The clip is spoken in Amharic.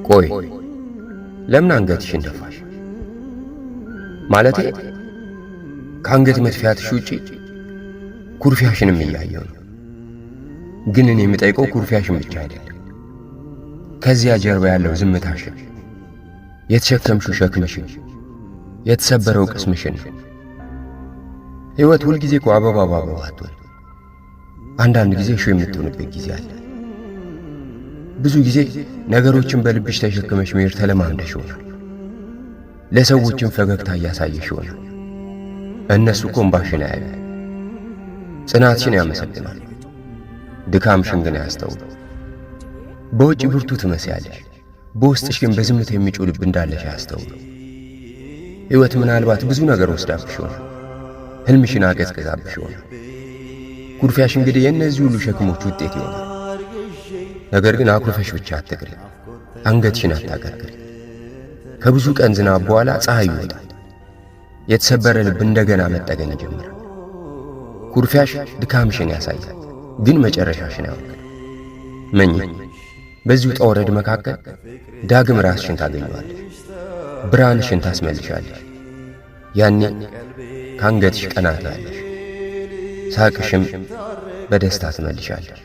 ቆይ፣ ለምን አንገትሽን ደፋሽ? ማለቴ ከአንገት መድፊያትሽ ውጪ ኩርፊያሽንም እያየው ነው። ግን እኔ የምጠይቀው ኩርፊያሽን ብቻ አይደለም፣ ከዚያ ጀርባ ያለው ዝምታሽን፣ የተሸከምሽው ሸክምሽን፣ የተሰበረው ቅስምሽን ነው። ሕይወት ሁልጊዜ እኮ አበባ በአበባ አትሆንም። አንዳንድ ጊዜ እሾህ የምትሆንበት ጊዜ አለ። ብዙ ጊዜ ነገሮችን በልብሽ ተሸክመሽ መሄድ ተለማምደሽ ይሆናል። ለሰዎችም ፈገግታ እያሳየሽ ይሆናል። እነሱ እኮ እምባሽን አያዩ፣ ጽናትሽን ያመሰግናሉ፣ ድካምሽን ግን አያስተውሉ። በውጭ ብርቱ ትመስያለሽ፣ በውስጥሽ ግን በዝምታ የሚጮህ ልብ እንዳለሽ አያስተውሉ። ሕይወት ምናልባት ብዙ ነገር ወስዳብሽ ይሆናል። ሕልምሽን አቀዝቅዛብሽ ይሆናል። ኩርፊያሽ እንግዲህ የእነዚህ ሁሉ ሸክሞች ውጤት ይሆናል። ነገር ግን አኩርፈሽ ብቻ አትቅሪ፣ አንገትሽን አታቀርቅሪ። ከብዙ ቀን ዝናብ በኋላ ፀሐይ ይወጣል። የተሰበረ ልብ እንደገና መጠገን ይጀምራል። ኩርፊያሽ ድካምሽን ያሳያል፣ ግን መጨረሻሽን አያውቅም። መኝ በዚህ ውጣ ውረድ መካከል ዳግም ራስሽን ታገኘዋለሽ፣ ብርሃንሽን ታስመልሻለሽ። ያኔ ከአንገትሽ ቀና ትያለሽ፣ ሳቅሽም በደስታ ትመልሻለሽ።